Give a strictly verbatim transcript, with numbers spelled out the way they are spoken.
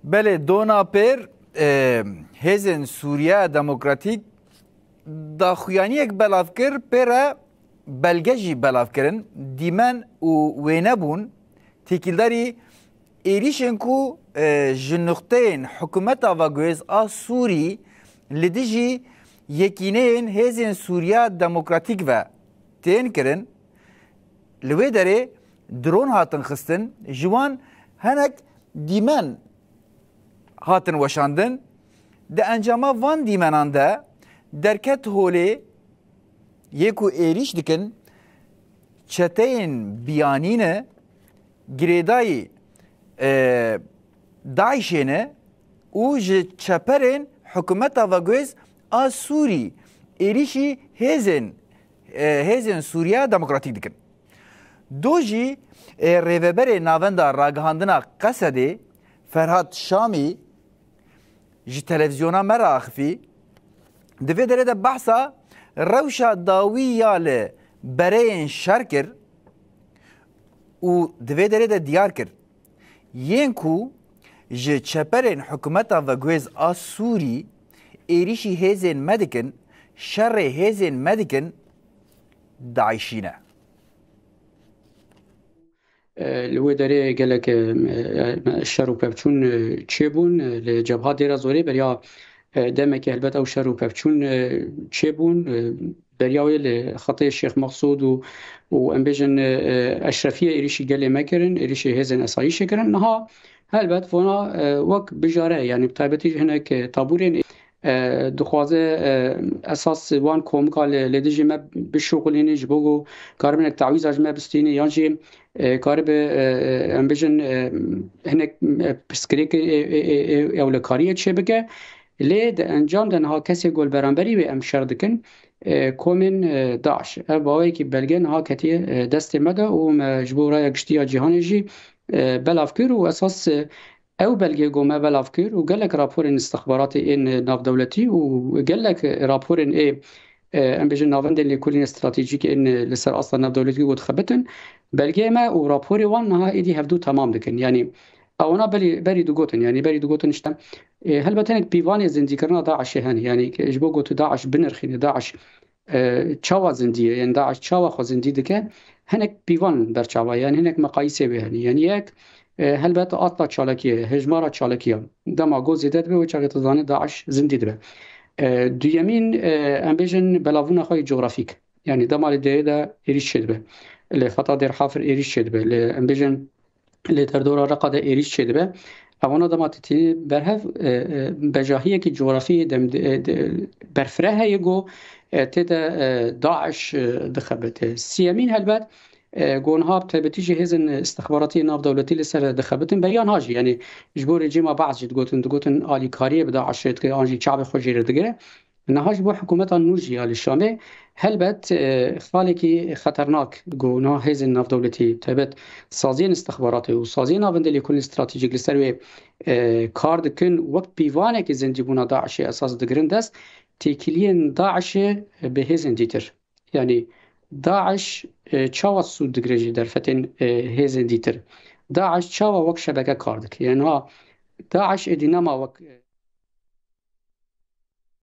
Belê, dona pêr, e, Hêzên Sûriya Demokratîk daxuyaniyek belav kir, pê re belge jî belav kirin. Dîmen û wêne bûn têkildarî êrîşên ku, e, ji nuqteyên hikûmeta veguhêz a Sûrî li dijî yekîneyên Hêzên Sûriya Demokratîk ve tên kirin. Li wê derê dron hatin xistin, ji wan hinek dîmen hatin weşandin. Di encama van dîmenan de derket holê yê ku êrîş dikin, çeteyên biyanî ne, girêdayî, e, DAIŞê ne û ji çeperên hikûmeta veguhêz a Sûrî êrîşî hêzên, e, hêzên Sûriya Demokratîk dikin. Do jî, e, rêveberê Navenda Ragihandina Qesedê Ferhat Şamî ji televîzyona me re axifî, di vê derê de behsa rewşa dawî ya li bereyên şer kir û di vê derê de diyar kir, yên ku ji çeperên hikûmeta veguhêz a Sûrî êrîşî hêzên me dikin, şerê hêzên me dikin, DAIŞî ne. E, li wê derê gelek, e, e, şer û pevçûn, e, çêbûn, e, li Cebha Dêra Zorê beriya, e, demekê helbet ew şer û pevçûn, e, çêbûn, e, beriya wê li xetê Şêx Mexsûd û, û em bêjin, e, e, Eşrefiyê êrîşî gelê me kirin, êrîşî hêzên esayîşê kirin. Niha helbet vana, e, wek bijare, yanî bi taybetî jî hinek, e, tabûrên e, dixwaze, e, esas wan komika li, li dijî me bişuxulînî, ji bo ku karibe hinek tawîza ji me bistînî, yan jî, e, karibe, e, e, em bêjin, e, hinek, e, pirsgirêkê, e, e, e, e, ewlekariyê çêbike. Lê di encam de niha kesê ku li beramberî wê em şer dikin, e, komên, e, DAIŞ. Ev baweyekî belge niha ketiye, e, destê me de û me ji bo raya giştî ya cîhanê jî, e, belav kir û esas, e, ew belgê ku me belav kir û gelek raporên istixbaratê ên navdewletî û gelek raporên ê, e, em bêjin navendên lêkolînê stratejîk ên li ser asta navdewletî ku dixebitin, belgeyê me û raporê wan niha êdî hevdû temam dikin. Yanî ewana berî, berî digotin, yanî berî digotin işte, e, helbet hinek pîvanê zindîkirina DAIŞê hene. Yanî ji bo ku tu DAIŞ binirxînî, DAIŞ e, çawa zindî ye, yên DAIŞ çawa xwe zindî dike, hinek pîvan berçava ye, yanî hinek meqayîsê wê hene. Yanî yek, e, helbet asta çalakiyê, hejmara çalakiya. Dema go zêde dibe, wê çaxê tu zanî DAIŞ zindî dibe. E, duyemîn, e, em bêjin belavbûna xwe yê cografîk. Yanî dema li derê de êrîş çêdibe. Li xeta Dêrhafir êrîş çêdibe. Li, em bêjin, li derdora Reqa de êrîş çêdibe. Ewana dema tu tînî berhev, e, e, bejahiyekî cografî dem-, e, de-, berfireh heye ku, e, tê de, e, DAIŞ, e, dixebite. Siyemîn helbet, e, ku niha bi taybetî jî hêzên istixbaratî navdewletî li ser dixebitin, beriya niha jî, yanî ji bo rejîma Baas jî digotin, digotin alîkariyê bi DAIŞê dike, an jî çavê xwe jê re digire. Niha ji bo hikûmeta nû jî ya li Şamê helbet, e, xalekî xeternak ku niha hêzên navdewletî, taybet saziyên istixbaratê û saziyên navendê lêkolîn stratejîk li ser wê, e, kar dikin, wek pîvanekî zindîbûna DAIŞê esas digirin dest, têkiliyên DAIŞê bi hêzên dîtir. Yanî DAIŞ, e, çawa sûd digire ji derfetên, e, hêzên dîtir? DAIŞ çawa wek şebeke kar dike? Yanî ha DAIŞ êdî nema wek, e,